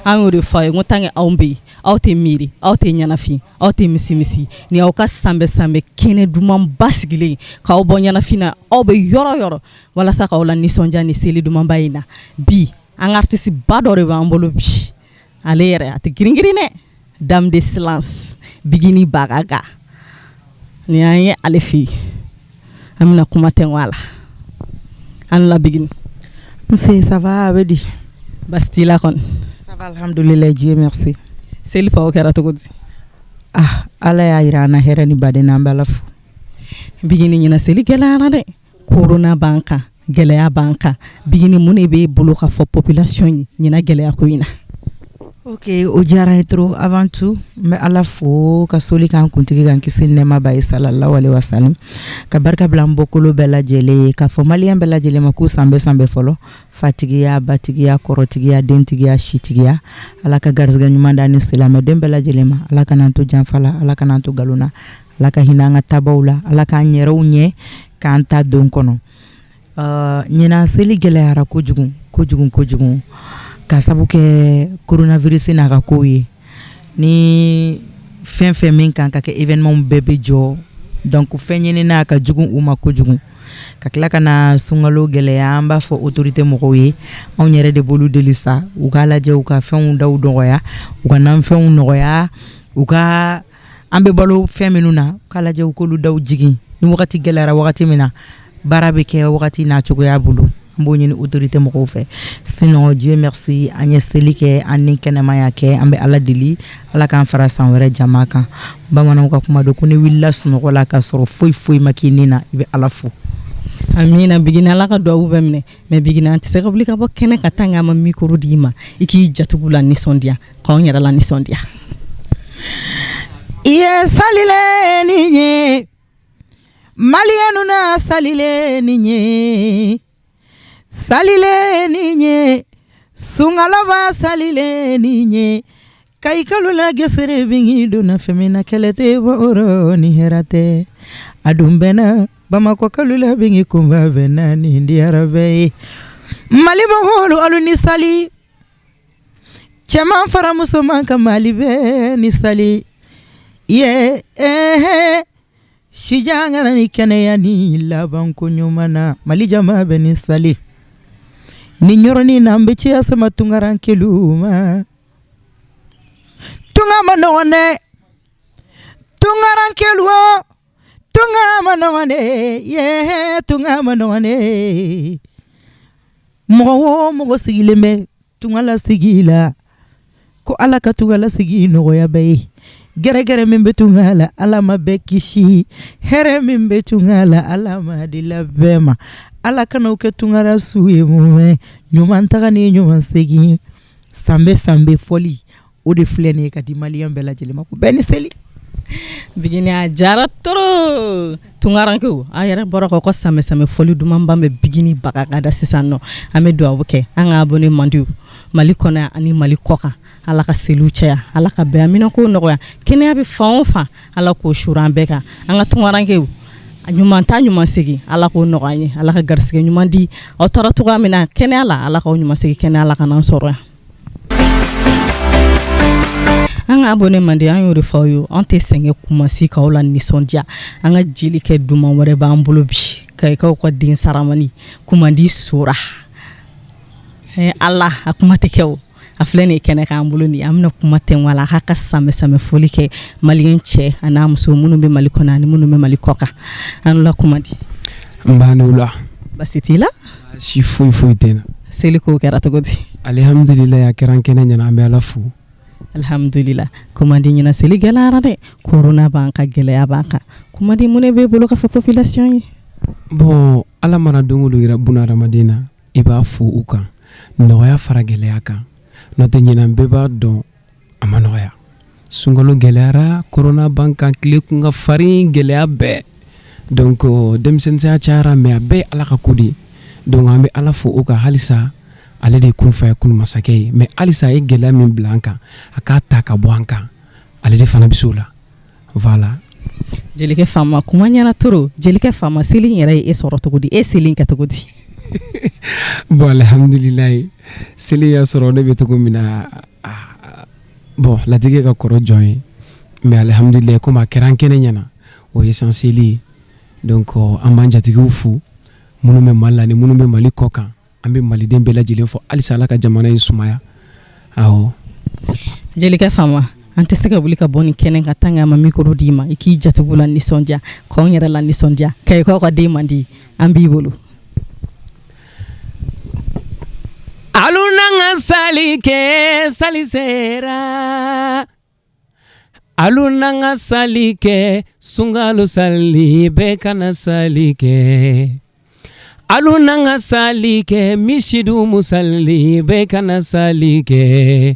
An y'o de fɔ a ye, ko tant que anw bɛ yen, aw tɛ miiri, aw tɛ ɲɛnafin, aw tɛ misimisi. Ni aw ka sanbɛ sanbɛ kɛnɛ dumanba sigilen k'aw bɔ ɲɛnafin na, aw bɛ yɔrɔ yɔrɔ, walasa k'aw la nisɔndiya ni seli dumanba in na. Bi, an ka artiste ba dɔ de b'an bolo bi. Ale yɛrɛ a tɛ girin-girin dɛ, dame de silence, Bigini Bagaga. Nin y'an ye ale fɛ yen, an bɛna kuma tɛnku a la. An la Bigini. Nse, ça va? A bɛ di? Basi t'i la kɔni? Ça va, alhamdulillah, Dieu merci. Seli faw kɛra cogo di? Ah, Ala y'a yira an na hɛrɛ ni baden na, an bɛ Ala fo. Bigini, ɲina seli gɛlɛyara dɛ, corona b'an kan, gɛlɛya b'an kan. Bigini, mun de b'e bolo ka fɔ population ye ɲina gɛlɛya ko in na? Ok, o diyara n ye trop. Avant tout, n bɛ Ala fo ka soli k'an kuntigi kan, kisi ni nɛɛma b'a ye, sallallahu alaihi wasallam, ka barika bila an bɔkolo bɛɛ lajɛlen ye, k'a fɔ maliyɛn bɛɛ lajɛlen ma k'u sanbɛ sanbɛ fɔlɔ, fatigiya, batigiya, kɔrɔtigiya, dentigiya, sitigiya. Ala ka garisɛgɛ ɲuman d'an ni silamɛden bɛɛ lajɛlen ma. Ala kan'an to janfa la, Ala kan'an to nkalon na, Ala ka hinɛ an ka tabaw la, Ala k'an yɛrɛw ɲɛ k'an ta don kɔnɔ. Ɲinan seli gɛlɛyara kojugu kojugu kojugu, ka sabu kɛ coronavirus n'a ka kow ye. Ni fɛn fɛn min kan ka kɛ, événement bɛɛ bɛ jɔ. Donc fɛn ɲini n'a ka jugu u ma kojugu, ka tila ka na sunkalo gɛlɛya. An b'a fɔ autorité mɔgɔw ye, anw yɛrɛ de b'olu deli sa, u k'a lajɛ, u ka fɛnw daw nɔgɔya, u ka nanfɛnw nɔgɔya, u ka an bɛ balo fɛn minnu na, u k'a lajɛ, u k'olu daw jigin. Ni wagati gɛlɛyara, wagati min na baara bɛ kɛ, wagati n'a cogoya bolo, an b'o ɲini autorité mɔgɔw fɛ. Sinon, Dieu merci, an ye seli kɛ, an ni kɛnɛmaya kɛ. An bɛ Ala deli, Ala k'an fara san wɛrɛ jama kan. Bamananw ka kuma don ko ni wulila sunɔgɔ la ka sɔrɔ foyi foyi ma k'i ni na, i bɛ Ala fo. Amina Bigini, Ala ka duwawu bɛɛ minɛ. Mais Bigini, an tɛ se ka wuli ka bɔ kɛnɛ ka taa an ma micro d'i ma, i k'i jatigiw la nisɔndiya, k'anw yɛrɛ la nisɔndiya. I ye salile ni ye, maliyɛnnu na salile ni ye, salile ni ye, sunkaloba salile ni ye, kayikalu la gesere bingi donna fɛn min na, kɛlɛ tɛ bɔ ni hɛrɛ tɛ. A dun bɛnna Bamakɔ kalo la, bingi kunba bɛnna ni diyara bɛɛ ye. Mali mɔgɔlu, alu ni sali, cɛman fara musoman ka, Mali bɛɛ ni sali ye. Sijan ni kɛnɛya ni labanko ɲuman na, Mali jama bɛ ni sali ni yɔrɔnin na. An bɛ ciya sama tunkarankɛlu ma. Tunga ma nɔgɔn dɛ, tunkarankɛlu o, tunga ma nɔgɔn dɛ ye, tunga ma nɔgɔn dɛ. Mɔgɔ o mɔgɔ sigilen bɛ tungala sigi la, ko Ala ka tungala sigi nɔgɔya bɛɛ ye. Gɛrɛgɛrɛ min bɛ tunga la, Ala ma bɛɛ kisi. Hɛrɛ min bɛ tunga la, Ala ma di la bɛɛ ma. Ala kan'aw kɛ tungara su ye. Mun ɲuman taga ni ɲuman segin, sanbɛ sanbɛ fɔli, o de filɛ nin ye ka di maliyɛn bɛɛ lajɛlen ma, ko bɛɛ ni seli. Bigini, a diyara trop. Tunkarankew, an yɛrɛ bɔra k'aw ka sanbɛ sanbɛ fɔli dumanba mɛn Bigini Bagaga da. Sisan nɔ, an bɛ dugawu kɛ an ka abonné mandiw, Mali kɔnɔ ani Mali kɔ kan. Ala ka seliw caya, Ala ka bɛn aminako nɔgɔya, kɛnɛya bɛ fan o fan, Ala k'o suuru an bɛɛ kan. An ka tunkarankew, ɲuman ta ɲuman segin, Ala k'o nɔgɔya an ye. Ala ka garisɛgɛ ɲuman di. Aw taara cogoya min na kɛnɛya la, Ala k'aw ɲuman segin kɛnɛya la ka n'an sɔrɔ yan. An ka abonné mandi, an y'o de fɔ aw ye, an tɛ sɛgɛn kuma si k'aw la nisɔndiya. An ka jelikɛ duman wɛrɛ b'an bolo bi, kayikaw ka den saramani kumandi sora. Ala, a kuma tɛ kɛ o. A filɛ nin ye kɛnɛ k'an bolo nin, an bɛna kuma tɛnku a la, a k'a ka sanbɛ sanbɛ foli kɛ maliyɛn cɛ a n'a muso minnu bɛ Mali kɔnɔ ani minnu bɛ Mali kɔ kan. An la kumandi. N b'a n'o la. Basi t'i la? Si foyi foyi tɛ n na. Seli kow kɛra cogo di? Alihamudulila, a kɛra n kɛnɛ ɲɛna, an bɛ Ala fo. Alhamdulila. Kumandi, ɲina seli gɛlɛyara dɛ, corona b'an kan, gɛlɛya b'an kan. Kumandi, mun de b'e bolo ka fɔ population ye? Bon, Ala mana don o don yira bunahadamaden na, i b'a fo u kan nɔgɔya fara gɛlɛya kan. N'o tɛ, ɲinan bɛɛ b'a dɔn, a ma nɔgɔya. Sunkalo gɛlɛyara, corona b'an kan, tile kun ka farin, gɛlɛya bɛɛ. Donc denmisɛnninya cayara, mais a bɛɛ ye Ala ka ko de ye. Donc an bɛ Ala fo o kan halisa. Ale de ye kun fa ye, kun masakɛ ye. Mais halisa, a ye gɛlɛya min bila an kan, a k'a ta ka bɔ an kan. Ale de fana bɛ se o la, voilà. Jelikɛ Fama, kuma ɲɛna trop. Jelikɛ Fama, seli in yɛrɛ ye e sɔrɔ cogo di? E seli kɛ cogo di? Bon, alhamdulilayi, seli y'a sɔrɔ ne bɛ cogo min na, bon, latigɛ ka kɔrɔ jɔn ye, mais alhamdulilayi, komi a kɛra an kɛnɛ ɲɛna, o ye essentiel ye. Donc an b'an jatigiw fo, minnu bɛ Mali la ni minnu bɛ Mali kɔ kan. An bɛ maliden bɛɛ lajɛlen fo halisa, Ala ka jamana in sumaya. Awɔ. Jelikɛ Fama, an tɛ se ka wuli ka bɔ nin kɛnɛ ka tan an ma micro d'i ma, i k'i jatigiw la nisɔndiya, k'anw yɛrɛ la nisɔndiya, k'aw ka den man di an b'i bolo. Alu n'an ka sali kɛ, sali sera. Alu n'an ka sali kɛ, sunkalo sali, bɛɛ ka na sali kɛ. Alu n'an ka sali kɛ, misidu musali, bɛɛ ka na sali kɛ.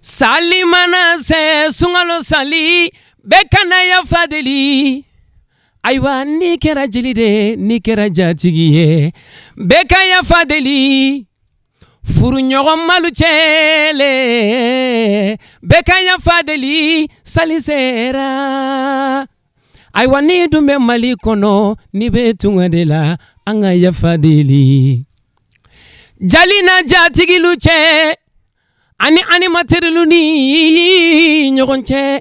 Sali mana se, sunkalo sali, bɛɛ ka na yafa deli. Ayiwa, n'i kɛra jeli de, n'i kɛra jatigi ye, bɛɛ ka yafa deli. Furuɲɔgɔnmalu cɛ le, bɛɛ ka yafa deli, sali sera. Ayiwa, n'i dun bɛ Mali kɔnɔ, n'i bɛ tunga de la, an ka yafa deli. Jali na jatigilu cɛ ani animatɛrilu ni ɲɔgɔn cɛ,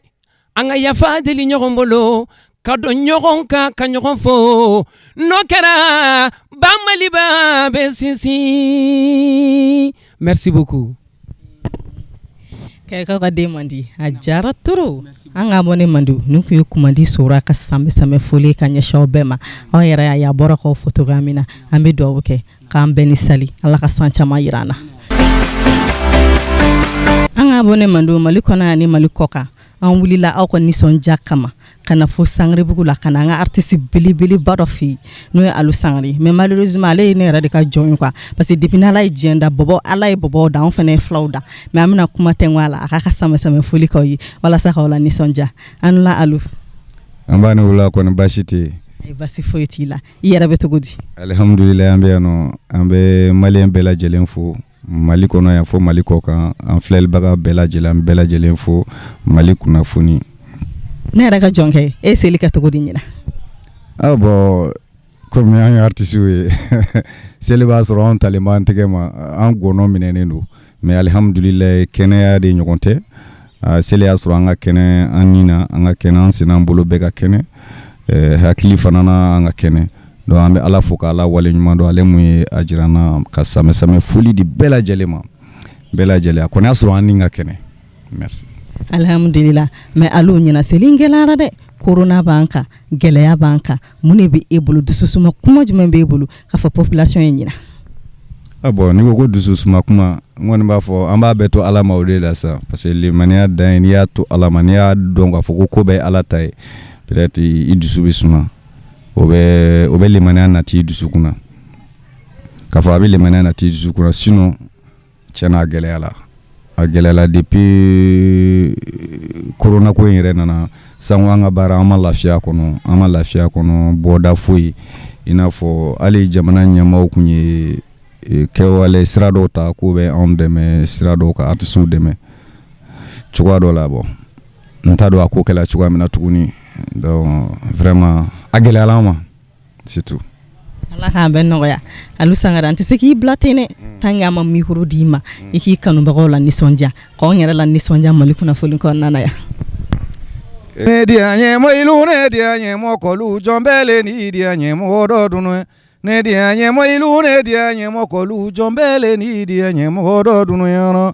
an ka yafa deli ɲɔgɔn bolo, ka don ɲɔgɔn kan, ka ɲɔgɔn fo. N'o kɛra, ba Maliba bɛ sinsin. Merci beaucoup. K'aw ka den man di, a diyara trop. An ka abonné man di, nin tun ye Kumandi Sora ka sanbɛ sanbɛ foli ka ɲɛsin aw bɛɛ ma. Aw yɛrɛ y'a ye, a bɔra k'aw fo cogoya min na. An bɛ dugawu kɛ k'an bɛɛ ni sali, Ala ka san caman jira an na. An ka abonné man di, Mali kɔnɔ ani Mali kɔ kan, an wulila aw ka nisɔndiya kama ka na fo Sangarebugu la, ka na an ka artiste belebeleba dɔ fɛ yen, n'o ye Alu Sangare. Mais malheureusement, ale ye ne yɛrɛ de ka jɔn ye quoi, parce que depuis n'Ala ye diɲɛ da, bɔbɔ, Ala ye bɔbɔw da, anw fana ye filaw da. Mais an bɛna kuma tɛnku a la, a k'a ka sanbɛ sanbɛ foli k'aw ye walasa k'aw la nisɔndiya. An la Alu. An b'a ni wula. Kɔni baasi tɛ yen? Basi foyi t'i la. I yɛrɛ bɛ cogo di? Alihamudulila, an bɛ yan nɔ. An bɛ maliyɛn bɛɛ lajɛlen fo, Mali kɔnɔ yan fo Mali kɔ kan. An filɛlibaga bɛɛ lajɛlen, an bɛɛ lajɛlen fo Mali kunnafoni. Ne yɛrɛ ka jɔnkɛ, e seli kɛ cogo di ɲinan? Ah bon, komi an ye artiste ye, seli b'a sɔrɔ anw talen b'an tɛgɛ ma, an gɔnɔ minɛnen don. Mais alihamudulila, kɛnɛya de ɲɔgɔn tɛ. Seli y'a sɔrɔ an ka kɛnɛ, an ni na an ka kɛnɛ, an sen n'an bolo bɛɛ ka kɛnɛ, hakili fana na an ka kɛnɛ. Donc an bɛ Ala fo k'Ala wale ɲuman dɔn, ale mun ye a jira an na, ka sanbɛ sanbɛ foli di bɛɛ lajɛlen ma, bɛɛ lajɛlen. A kɔni y'a sɔrɔ an ni ka kɛnɛ. Merci. Alihamudulila. Mais Alu, ɲinan seli gɛlɛyara dɛ, corona b'an kan, gɛlɛya b'an kan. Mun de bɛ e bolo? Dususuma kuma jumɛn b'e bolo k'a fɔ population ye ɲinan? Ah bon, n'i ko ko dususuma kuma, n kɔni b'a fɔ an b'a bɛɛ to Ala ma o de la sa, parce que limaniya dan ye n'i y'a to Ala ma, n'i y'a dɔn k'a fɔ ko ko bɛɛ ye Ala ta ye, peut-être i dusu bɛ suma. O bɛ limaniya nati i dusukun na, k'a fɔ a bɛ limaniya nati i dusukun na. Sinon tiɲɛna, a gɛlɛyala, a gɛlɛyala depuis corona ko in yɛrɛ nana. Sango an ka baara, an ma lafiya kɔnɔ, an ma lafiya kɔnɔ, bɔda foyi. I n'a fɔ hali jamana ɲɛmaaw tun ye kɛwale sira dɔw ta k'u bɛ anw dɛmɛ sira dɔw ka artistes dɛmɛ cogoya dɔ la. Bɔ, n t'a dɔn a ko kɛla cogoya min na tuguni. Donc vraiment, a gɛlɛyala an ma, c'est tout. Ala k'an bɛɛ nɔgɔya. Alu Sangare, an tɛ se k'i bila ten dɛ tant que an ma micro d'i ma, i k'i kanubagaw la nisɔndiya, k'anw yɛrɛ la nisɔndiya Mali kunnafoni kɔnɔna na yan. Ne diya ɲɛmɔ ilu, ne diya ɲɛmɔ kɔlu, jɔn bɛɛ le ni diya ɲɛmɔgɔ dɔ dunu. Ne diya ɲɛmɔ ilu, ne diya ɲɛmɔ kɔlu, jɔn bɛɛ le ni diya ɲɛmɔgɔ dɔ dunu yɔrɔ.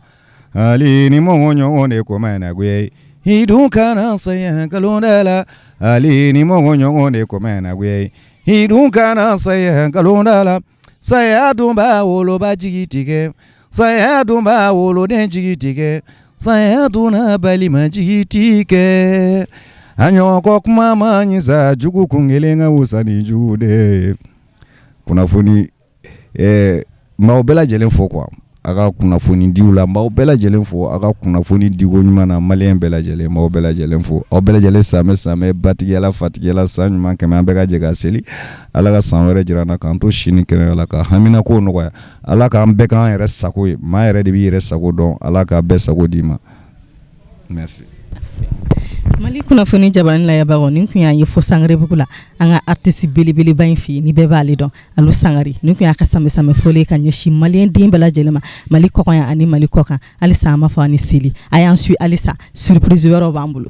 Ali ni mɔgɔ ɲɔgɔn de ko mɛnɛ goye, i dun kana saya nkalon da la. Ali ni mɔgɔ ɲɔgɔn de ko mɛnɛ goye, i dun kana saya nkalon da la. Saya dun b'a woloba jigi tigɛ, saya dun b'a woloden jigi tigɛ, saya dun n'a balima jigi tigɛ. A ɲɔgɔn kɔ kuma ma ɲi sa, jugu kun kelen ka wusa ni jugu de ye. Kunnafoni, n b'aw bɛɛ lajɛlen fo quoi, a ka kunnafoni diw la. N b'aw bɛɛ lajɛlen fo a ka kunnafoni diko ɲuman na. Maliyɛn bɛɛ lajɛlen, n b'aw bɛɛ lajɛlen fo, aw bɛɛ lajɛlen. Sanbɛ sanbɛ, batigiyala, fatigiyala, san ɲuman kɛmɛ, an bɛɛ ka jɛ ka seli. Ala ka san wɛrɛ jira an na, k'an to si ni kɛnɛya la, ka haminako nɔgɔya. Ala k'an bɛɛ k'an yɛrɛ sago ye. Maa yɛrɛ de b'i yɛrɛ sago dɔn. Ala k'a bɛɛ sago d'i ma. Merci. Mali kunnafoni jabarani lajɛbagaw, nin tun y'an ye fo Sangarebugu la, an ka artiste belebeleba in fɛ yen, ni bɛɛ b'ale dɔn, Alu Sangare. Nin tun y'a ka sanbɛ sanbɛ foli ka ɲɛsin maliyɛn den bɛɛ lajɛlen ma, Mali kɔkan yan ani Mali kɔ kan. Halisa an b'a fɔ ani seli. A y'an suit halisa, surprise wɛrɛw b'an bolo.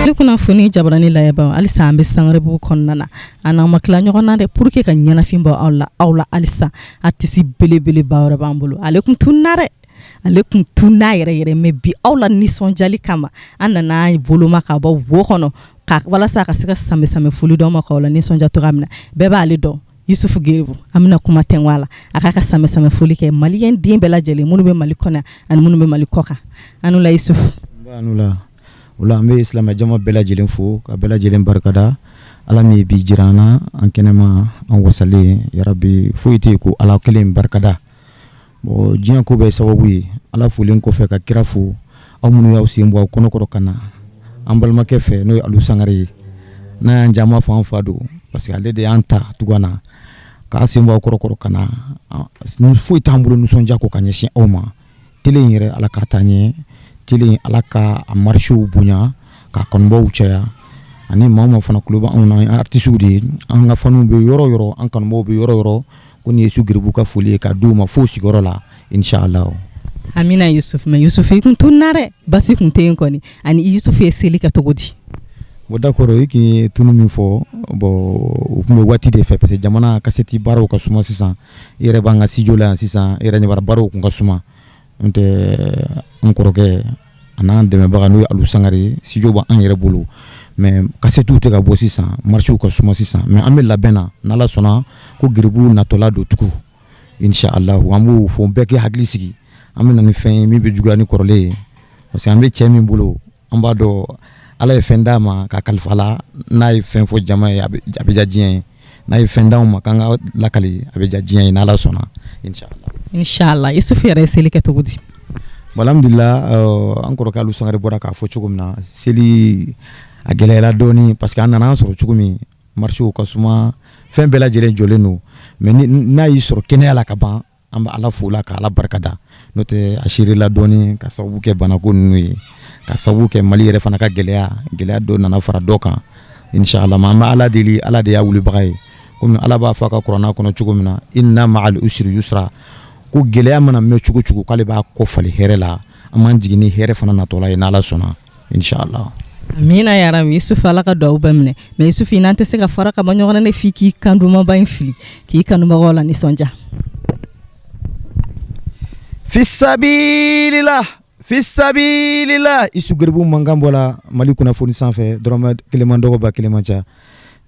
Mali kunnafoni jabarani lajɛbagaw, halisa an bɛ Sangarebugu kɔnɔna na. An n'aw ma tila ɲɔgɔn na dɛ, pour que ka ɲɛnafin bɔ aw la, aw la halisa artiste belebeleba wɛrɛ b'an bolo. Ale tun tununna dɛ, ale tun tununna yɛrɛ yɛrɛ, mais bi aw la nisɔndiyali kama, an nana boloma ka bɔ wo kɔnɔ ka walasa ka se ka sanbɛ sanbɛ foli d'aw ma, k'aw la nisɔndiya cogoya min na. Bɛɛ b'ale dɔn, Yusufu Geribu. An bɛna kuma tɛnku a la, a k'a ka sanbɛ sanbɛ foli kɛ maliyɛn den bɛɛ lajɛlen, minnu bɛ Mali kɔnɔ ani minnu bɛ Mali kɔ kan. An la Yusufu. La o la, an bɛ silamɛ jama bɛɛ lajɛlen fo ka bɛɛ lajɛlen barikada Ala min ye bi jira an na, an kɛnɛma, an wasalen. Yarabi, foyi tɛ yen ko Ala kelen barikada. Bon, diɲɛ ko bɛɛ sababu ye. Ala folen kɔfɛ, ka kira fo, aw minnu y'aw sen bɔ aw kɔnɔkɔrɔ ka na an balimakɛ fɛ, n'o ye Alu Sangare ye, n'a y'an jama fɔ an fa don, parce que ale de y'an ta tugan na k'a sen bɔ aw kɔrɔkɔrɔ ka na. Foyi t'an bolo nisɔndiya ko ka ɲɛsin aw ma. Télé in yɛrɛ, Ala k'a taa ɲɛ. Télé in, Ala ka a marchéw bonya, k'a kanubaw caya. Ani maa o maa fana tulo bɛ anw na, an artistes de ye, an ka fanw bɛ yɔrɔ o yɔrɔ, an kanubaw bɛ yɔrɔ o yɔrɔ, ko nin ye Yusu Geribu ka foli ye ka d'u ma fo sigiyɔrɔ la, inshallah. Amina Yusuf. Mais Yusuf, i kun tununna dɛ, basi kun tɛ yen kɔni. Ani Yusuf ye seli kɛ cogo di? Bon, d'accord, i kun ye tunu min fɔ, bon, u tun bɛ waati de fɛ, parce que jamana kasɛti baaraw ka suma sisan. I yɛrɛ b'an ka studio la yan sisan, i yɛrɛ ɲɛ b'a baaraw kun ka suma. N'o tɛ, an kɔrɔkɛ a n'an dɛmɛbaga, n'o ye Alu Sangare ye, studio b'an yɛrɛ bolo, mais kasɛtiw tɛ ka bɔ sisan, marchéw ka suma sisan. Mais an bɛ labɛn na, n'Ala sɔnna, ko Geribu natɔla don tugun, inshallah. An b'o fɔ bɛɛ k'i hakili sigi, an bɛ na ni fɛn ye min bɛ juguya ni kɔrɔlen ye, parce que an bɛ cɛ min bolo, an b'a dɔn Ala ye fɛn d'a ma ka kalifa la. N'a ye fɛn fɔ jama ye, a bɛ diya diɲɛ ye. N'a ye fɛn d'anw ma k'an ka lakali, a bɛ diya diɲɛ ye, n'Ala sɔnna, inshallah. Inshallah. Yusuf yɛrɛ ye seli kɛ cogo di? Bon, alhamdulillah, an kɔrɔkɛ Alu Sangare bɔra k'a fɔ cogo min na, seli a gɛlɛyara dɔɔni, parce que an nana an sɔrɔ cogo min, marchéw ka suma, fɛn bɛɛ lajɛlen jɔlen don. Mais n'a y'i sɔrɔ kɛnɛya la ka ban, an bɛ Ala fo la ka Ala barikada. N'o tɛ, a serila dɔɔni ka sababu kɛ banako ninnu ye, ka sababu kɛ Mali yɛrɛ fana ka gɛlɛya, gɛlɛya dɔ nana fara dɔ kan, inshallah. An bɛ Ala deli, Ala de y'a wulibaga ye. Komi Ala b'a fɔ a ka kuranɛ kɔnɔ cogo min na, inna ma'al usri yusra, ko gɛlɛya mana mɛn cogo cogo, k'ale b'a kɔ falen hɛrɛ la. An b'an jigin ni hɛrɛ fana natɔla ye, n'Ala sɔnna, inshallah. Amina yarabi. Yusuf, Ala ka dugawu bɛɛ minɛ. Mais Yusuf, n'an tɛ se ka fara ka bɔ ɲɔgɔn na ne f'i k'i kan dumanba in fili k'i kanubagaw la nisɔndiya. Fisabilila, fisabilila, Isu Geribu mankan bɔra Mali kunnafoni sanfɛ, dɔrɔmɛ kelen man dɔgɔ, ba kelen man ca.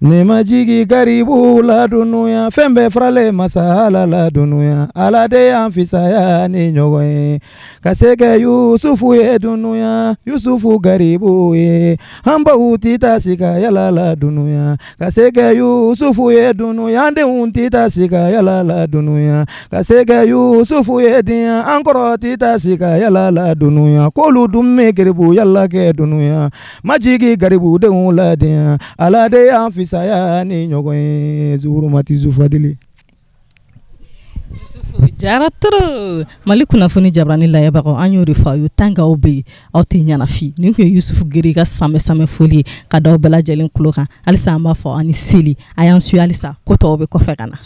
Ne ma jigi garibu la dunuya, fɛn bɛɛ faralen masa Ala la dunuya. Ala de y'an fisaya ni ɲɔgɔn ye, ka se kɛ Yusufu ye dunuya, Yusufu garibu ye. An baw tɛ taa sika yala la dunuya, ka se kɛ Yusufu ye dunuya. An denw tɛ taa sika yala la dunuya, ka se kɛ Yusufu ye diɲɛ. An kɔrɔ tɛ taa sika yala la dunuya, k'olu dun bɛ garibu yala kɛ dunuya. Majigi garibudenw la diɲɛ, Ala de y'an fisaya ni ɲɔgɔn ye, zuhurumati zufadili. Jara trop. Mali kunnafoni jabarani lajɛbagaw, an y'o de fɔ aw ye, tant que aw bɛ yen, aw tɛ ɲɛnafin. Nin tun ye Yusufu Gere ka sanbɛ sanbɛ foli ye ka da aw bɛɛ lajɛlen tulo kan. Halisa an b'a fɔ ani seli. A y'an suit halisa, ko tɔw bɛ kɔfɛ ka na.